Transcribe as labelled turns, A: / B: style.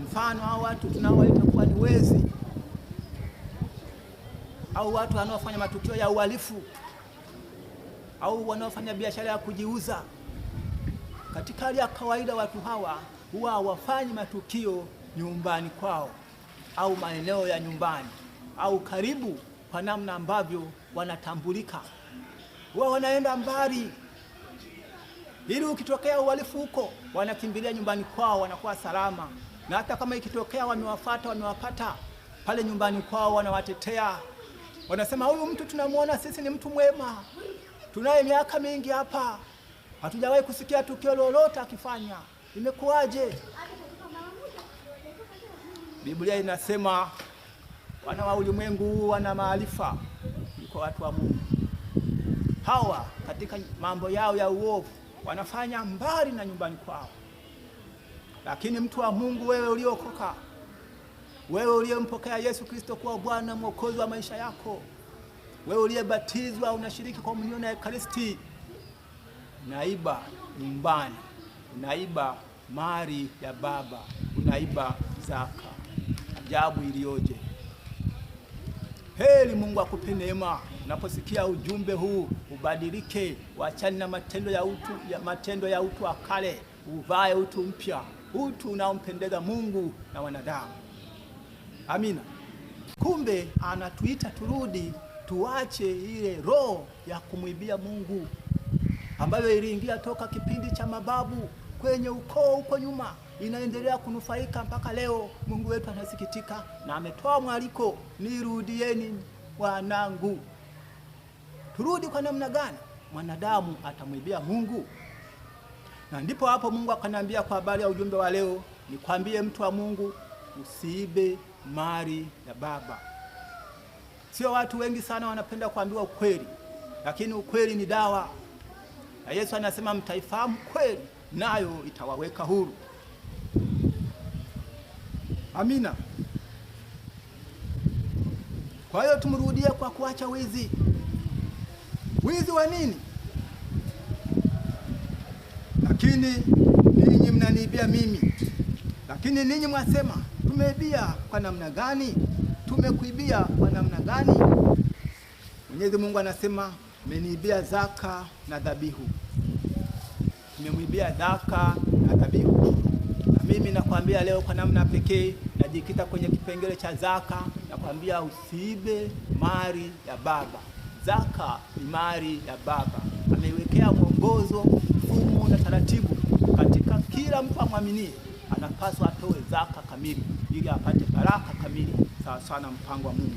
A: Mfano, hao watu tunaowaita kuwa ni wezi au watu wanaofanya matukio ya uhalifu au wanaofanya biashara ya kujiuza. Katika hali ya kawaida, watu hawa huwa hawafanyi matukio nyumbani kwao au maeneo ya nyumbani au karibu, kwa namna ambavyo wanatambulika, huwa wanaenda mbali, ili ukitokea uhalifu huko wanakimbilia nyumbani kwao, wanakuwa salama. Na hata kama ikitokea wamewafata, wamewapata pale nyumbani kwao, wanawatetea, wanasema huyu mtu tunamuona sisi ni mtu mwema, tunaye miaka mingi hapa, hatujawahi kusikia tukio lolote akifanya, imekuwaje? Biblia inasema wana wa ulimwengu wana maarifa kuliko watu wa Mungu. Hawa katika mambo yao ya uovu wanafanya mbali na nyumbani kwao, lakini mtu wa Mungu, wewe uliokoka, wewe uliyempokea Yesu Kristo kuwa Bwana Mwokozi wa maisha yako, wewe uliyebatizwa unashiriki komunio na Ekaristi, unaiba nyumbani, unaiba mali ya baba, unaiba zaka. Ajabu iliyoje! Heri Mungu akupe neema. Unaposikia ujumbe huu ubadilike, wachane na matendo ya utu wa kale, uvae utu mpya, utu unaompendeza Mungu na wanadamu. Amina. Kumbe anatuita turudi, tuache ile roho ya kumwibia Mungu ambayo iliingia toka kipindi cha mababu kwenye ukoo huko nyuma, inaendelea kunufaika mpaka leo. Mungu wetu anasikitika na ametoa mwaliko, nirudieni wanangu. Turudi kwa namna gani? Mwanadamu atamwibia Mungu? Na ndipo hapo Mungu akaniambia kwa habari ya ujumbe wa leo, nikwambie mtu wa Mungu, usiibe mali ya baba. Sio watu wengi sana wanapenda kuambiwa ukweli, lakini ukweli ni dawa. Na Yesu anasema mtaifahamu kweli, nayo itawaweka huru. Amina. Kwa hiyo tumrudie kwa kuacha wizi. Wizi wa nini? Lakini ninyi mnaniibia mimi. Lakini ninyi mwasema, tumeibia kwa namna gani? Tumekuibia kwa namna gani? Mwenyezi Mungu anasema mmeniibia zaka na dhabihu. Mmemwibia zaka na dhabihu. Na mimi nakwambia leo kwa namna pekee najikita kwenye kipengele cha zaka, nakwambia usiibe mali ya baba. Zaka ni mali ya baba. Ameiwekea mwongozo, mfumo na taratibu katika kila mtu amwaminie anapaswa atoe zaka kamili ili apate baraka kamili sawa sawa na mpango wa Mungu.